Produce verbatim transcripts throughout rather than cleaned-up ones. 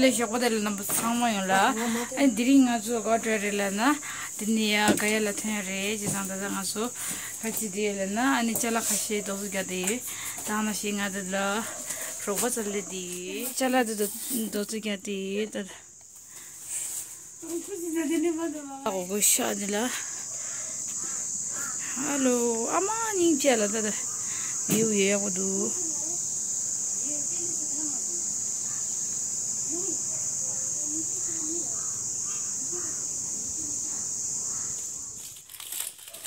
ལས་ཞོགས་པ་དེ་ལ་རྣམ་པ་ཚང་མ་ཡོང་ལ། ཨ་ནི་དེ་རིང་ང་ཚོ་ག་བྲོས་རེད་ལབ་ན། དེ་ནི་ཡ་ག་ཡ་ལ་ཐོན་རེད་ཅེས་དང་། ད་ལྟ་ང་ཚོ་ཁ་ཅིག་དེ་ཡ་ལབ་ན། ཨ་ནི་ཅ་ལག་ཁ་ཤས་རྡོག་རྫིས་རྒྱག་དེ་ཡོད། ད་ནང་བཞིན་ང་དེ་ལ་རོགས་པ་ཙམ་སླེབས་དེ་ཡོད། ཅ་ལག་དེ་རྡོག་རྫིས་རྒྱག་དེ་ཡོད། ད་ཨོ་གོ་ཤ་འདི་ལ། ཧ་ལོ། ཨ་མ་སྙིང་རྗེ་ལ། ད་ད་ཡིའུ་ཡོད་ཡག་པོ་འདུག་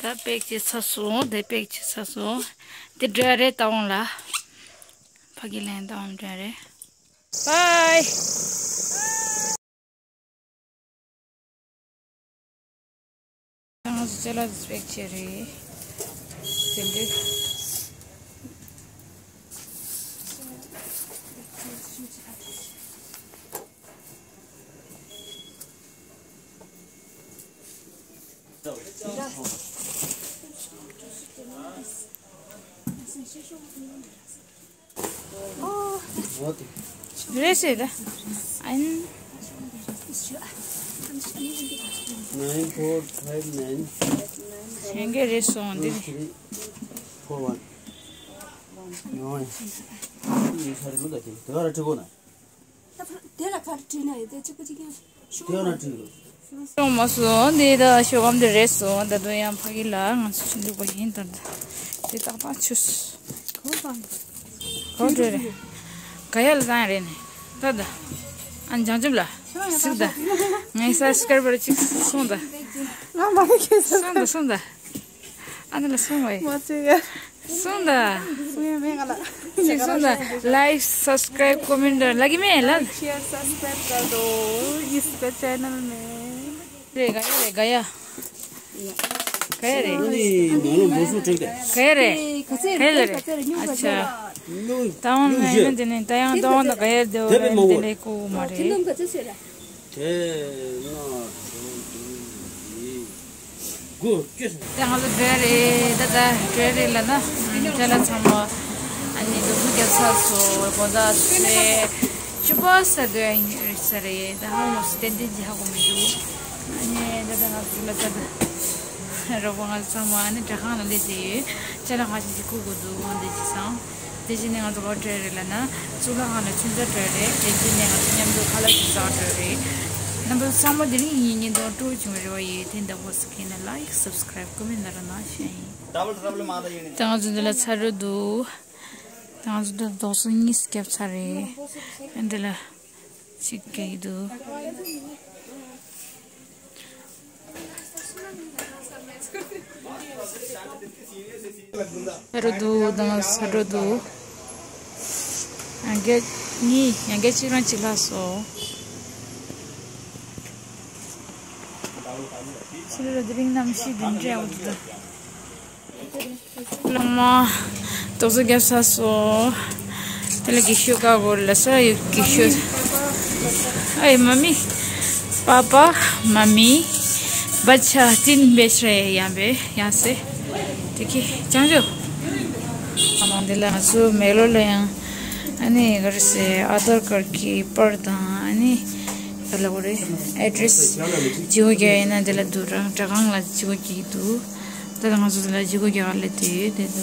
ད་པེག་བྱས་ཚར་སོང་། དེ་པེག་བྱས་ཚར་སོང་། དེ་འདྲ་རེད། ད་འོང་ལ། ཕ་གི་ལན་ད་འོང་འདྲ་རེད། Bye. ང་ཚོ་ཅ་ལག་ཚོ་པེག་བྱས་རེད། དེ་འདྲ། རེད་ཟེར་ད། ཨན། Nine four five nine གཞན་གྱི་རེད་སོང་འདི། Three four one. ཡོང་ཡིན། ཡིན་ས་རེད་ལོ། ད་དེ་དེ་ག་ར་ཁྲི་གོ་ན། དེ་ལ་ག་རེ་བྲིས་ན་ཡོད་དེ་གཅིག་པ་གཅིག་རྐྱང་། ཤོག་དེ་ག་ར་ཁྲི་གོ། སོང་མ་སོང་འདི་ད་ཤོག་སྒམ་འདི་རེད་སོང་། ད་དུང་ཡང་ཕ་གི་ལ་ང་ཚོ་ཆུ་འདུག་པ་ཡིན་ད། དེ་ཏག་ཏག་ཆུ། གོ་བྲོས་རེད། ག་ཡ་ལ་བཏང་རེད་ནས། ད་ད། ཨ་འཇང་ཅུབ་ལ། སུག་ད། ངའི་སབ་སི་ཀ་རའི་བར་གཅིག་སོང་ད། ང་མ་གི་སོང་ད་སོང་ད། ཨ་ནི་ལ་སོང་བས། མ་ཚོད་ཡ། སོང་ད། སོང་ཡ་མེད་ང་ལ། གཅིག་སོང་ད། ལའིག་སབ་སི་ཀ་རའིབ་ཀོ་མེན་ཊི་ལ་གི་མེད་ལ། share subscribe कर दो इस चैनल में। རེད། ག་ཡ་རེད། ག་ཡ། ག་ཡ་རེད། ཨ་ནི་ནང་ལོགས་འགྲོ་སོང་དྲུག་དེ། ག་ཡ་རེད། ག་ཡ་རེད། ཨ་ཆ། སྨྱུག་ད་འོང་ན་སྨྱུག་ཡིན་ན་དེ་ནས་ད་ཡང་ད་འོང་ན་ག་ཡ་རེད། དེ་བས་མང་པོ། དེ་ལས་ཀོ་མ་རེད། དེ་ལྔ་དྲུག་བཞི། དགུ་བཅུ། ད་ང་ཚོ་བྲོས་རེད། ད་ད་བྲོས་རེད་ལབ་ན། ཅ་ལག་ཚང་མ་ཨ་ནི་རྡོག་རྫིས་རྒྱབ་ཚར་སོང་། དགོང་དག་ཚེ་བཅུ་པ་ས་དུ་ཡང་རེད་ས་རེད། ད་ཧ་མོ་སི་ཏན་ཏན་གྱི་ཧ་གོ་མི་འདུག་ཨ་ནི་ད་ད་ང་ཚོ་ལ་ད་ད་རོགས་པ་ང་ཚོ་ཚང་མ་ཨ་ནི་དྲ་ཁང་ལ་སླེབས་ཏེ་ཡོད། ཅ་ལག་ཁ་ཤས་ཤིག་ཁུག་དགོས་འདུག་འོང་དེ་ཅི་སང་། དེ་བཞིན་ནས་ང་ཚོ་ག་པར་བྲོས་རེད་ལབ་ན། གཙུག་ལག་ཁང་ལ་མཆོད་མཇལ་བྲོས་རེད། དེ་བཞིན་ནས་ང་ཚོ་མཉམ་དུ་ཁ་ལག་ཅིག་ཟ་བྲོས་རེད། རྣམ་པ་ཚང་མ་དེ་རིང་ཡིན་ཉིན་དང་སྤྲོ་བྱུང་བའི་རེ་བ་ཡོད། དེ་འདྲ་པོ་སི་ཁེ་ན་ལའིག་སབ་སི་ཀ་རའིབ་ཀོ་མེན་ཊི་ན་ར་ན་ཤེས་ཡིན། ད་ང་ཚོ་འདི་ལ་ཚར་འགྲོ་འདུག་ད་ང་ཚོ་འདི་རྡོག་སོ་གཉིས་བརྒྱབ་ཚར་རེད། ཨ་འདི་ལ་གཅིག་རྒྱག་གི་འདུག་ས་རུ་འདུག་དང་ས་རུ་འདུག་ཡང་བསྐྱར་གཉིས། ཡང་བསྐྱར་གཅིག་རང་གཅིག་ལྷག་སོང་། ཕྱི་ལོ་དེ་རིང་གནམ་གཤིས་འདི་འདྲ་འོ་འདུག་སློབ་མ་རྡོག་རྫིས་བརྒྱབ་ཚར་སོང་། དེ་ལ་སྒེག་ཤོས་བཀག་དགོས་ལ་ས་ཡོད་སྒེག་ཤོས། ཨའི་མ་མི། པ་པ། མ་མི། བ་ཆ་ཏིན་བེ་ཤ་ཡ་ཡང་བེ་ཡང་སེ། དེ་ཁི་ཅང་ཇོ། ཨ་མ་འདི་ལ་ང་ཚོ་མེག་ལོར་ལ་ཡང་ཨ་ནི་ག་རེ་ཟེར་ཨ་དར་ཀར་གི་པར་དང་ཨ་ནི་ག་ལ་གོ་རེ་ཨེ་ཌི་རེ་སི་བརྗེ་པོ་རྒྱག་ཡིན་ན་འདི་ལ་འདུག་རང་དྲ་ཁང་ལ་བརྗེ་པོ་རྒྱག་གི་འདུག་ད་ལྟ་ང་ཚོ་འདི་ལ་བརྗེ་པོ་རྒྱག་ག་སླེབས་དུས་དེ་ད་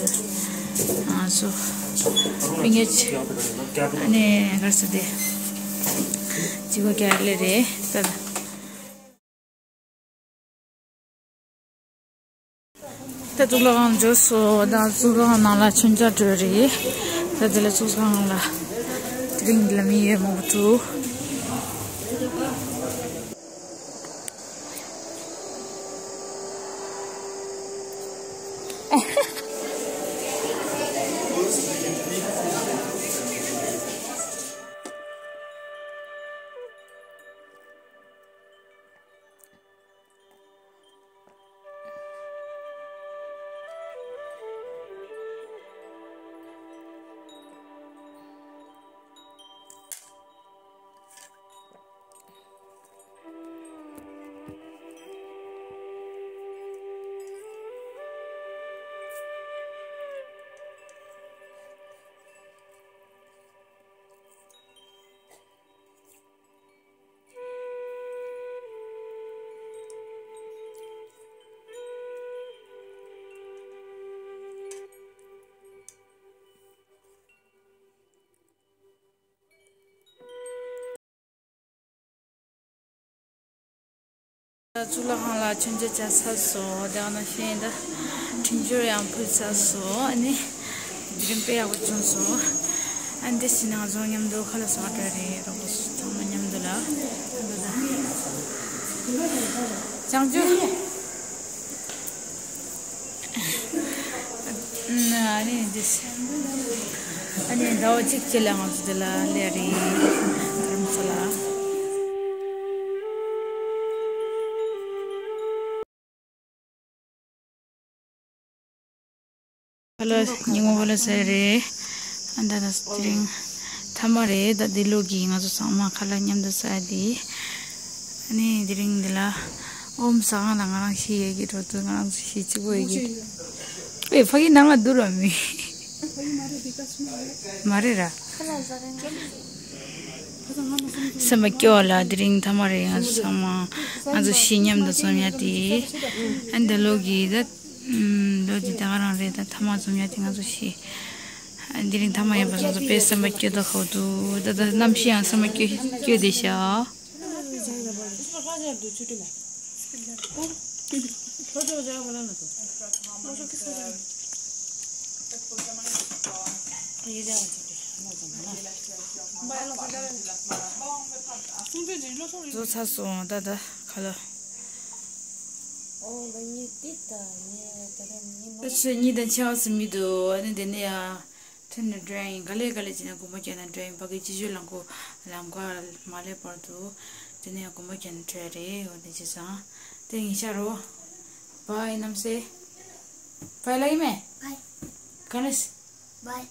ང་ཚོ་ཕི་ཉེ་ཆ་ཨ་ནི་ག་རེ་ཟེར་དེ་བརྗེ་པོ་རྒྱག་ག་སླེབས་རེད་ད། ད་གཙུག་ལག་ཁང་འབྱོར་སོང་། ད་གཙུག་ལག་ཁང་ནང་ལ་མཆོད་མཇལ་གྲོལ་རེད། ད་དེ་ལ་གཙུག་ལག་ཁང་ལ་དེ་རིང་འདི་ལ་མི་ཡོད་མང་པོ་འདུག་གཙུག་ལག་ཁང་ལ་མཆོད་མཇལ་བྱས་ཚར་སོང་། དེ་ནང་བཞིན་ད་འཕྲིན་བཅོལ་ཡང་ཕུལ་ཚར་སོང་། ཨ་ནི་དེ་རིང་དཔེ་ཡག་པོ་བྱུང་སོང་། ཨ་ནི་དེ་བཞིན་ང་ཚོ་མཉམ་དུ་ཁ་ལག་ཟ་འགྲོ་རེད། རོགས་པ་ཚང་མ་མཉམ་དུ་ལ། བྱང་ཆུབ། ཨ་ནི་འདི། ཨ་ནི་ཟླ་བ་གཅིག་རྗེས་ལ་ང་ཚོ་འདི་ལ་སླེབས་རེད། རྡ་རམ་ས་ལ། ཁ་ལག་ཉིན་མོ་ཁ་ལག་ཟས་རེད། ཨ་ད་ད་དེ་རིང་ཐ་མ་རེད། ད་འདི་ལོ་གི་ང་ཚོ་ཚང་མ་ཁ་ལག་མཉམ་དུ་ཟ་ཡ་དེ། ཨ་ནི་དེ་རིང་འདི་ལ་ཨོམ་ཟ་གང་ལ་ང་རང་ཤི་ཡས་ཀྱི་འགྲོ་དུས་ང་རང་ཚོ་ཤི་གཅིག་པོ་ཡོད་ཀྱི། ཨེ་ཕ་གི་ནང་ལ་འདུག་ར་མི། མ་རེད་ར། སེམས་པ་སྐྱོ་བ་ལ་དེ་རིང་ཐ་མ་རེད། ང་ཚོ་ཚང་མ་ང་ཚོ་ཤི་མཉམ་དུ་འཛོམས་ཡ་དེ། ཨ་འདི་ལོ་གི་ད། ལོ་འདི་ད་ག་རང་རེད། ད་ཐ་མ་འཛོམས་ཡ་དེ་ང་ཚོ་ཤི། དེ་རིང་ཐ་མ་ཡིན་པ་སོང་ཙང་དཔེ་སེམས་པ་སྐྱོ་ད་ཁ་བོ་འདུག་ད་ད་གནམ་གཤིས་ཡང་སེམས་པ་སྐྱོ་སྐྱོ་བསྡད་ཤག་བཟོ་ཚར་སོང་། ད་ད་ཁ་ལག་ཨོ་ལ་ཉི་ཏི་ད་ཉི་ད་རེ་ཉི་མ། ད་ཆ་གཉིས་དང་ཕྱེད་ཀ་ཟིན་མི་འདུག་ཨ་ནི་དེ་ནས་ཡ། ཐོན་ནས་འགྲོ་ཡ་ཡིན། ག་ལེ་ག་ལེ་བྱས་ན་གོམ་པ་རྒྱག་ན་འགྲོ་ཡ་ཡིན། ཕ་གི་སྤྱི་སྤྱོད་རླངས་འཁོར་ལམ་ཁ་མ་སླེབས་བར་དུ་དེ་ནས་གོམ་པ་རྒྱག་ན་འགྲོ་ཡ་རེད། འོ་དེ་བྱས་ཙང་དེ་ཡིན་ཤག་རོ། བའི་རྣམ་སྲས། བའི་ལ་ཡིན་མེད། བའི། ག་ནས། བའི།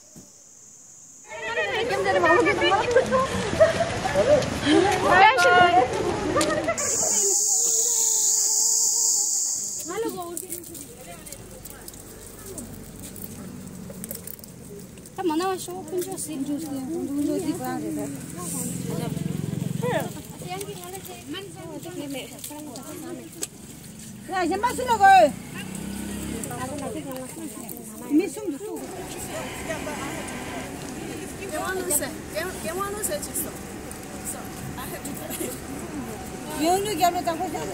ད་མ་ན་བ་ཤོག་ཀུན་ཆོག་སྲིད་འཇུག་སྲིད་ཀུན་ཆོག་སྲིད་ཀུན་ཆོག་སྲིད་ཁོ་རང་རེད་ད། ཡ་གཞན་པ་སུ་ལ་དགོས། མི་གསུམ་དུ་སུ་དགོས། ཡོང་ནུ་རྒྱབ་ལོ་དང་པོ་བཞག་ལ།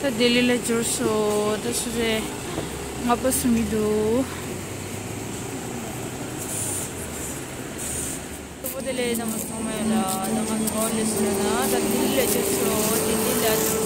ད་ལྡི་ལི་ལ་འབྱོར་སོང་། ད་སུ་རེད། ང་པ་སུ་མི་འདུག་ད་ལྡི་ལི་ལ་འབྱོར་སོང་། ལྡི་ལི་ལ་འབྱོར།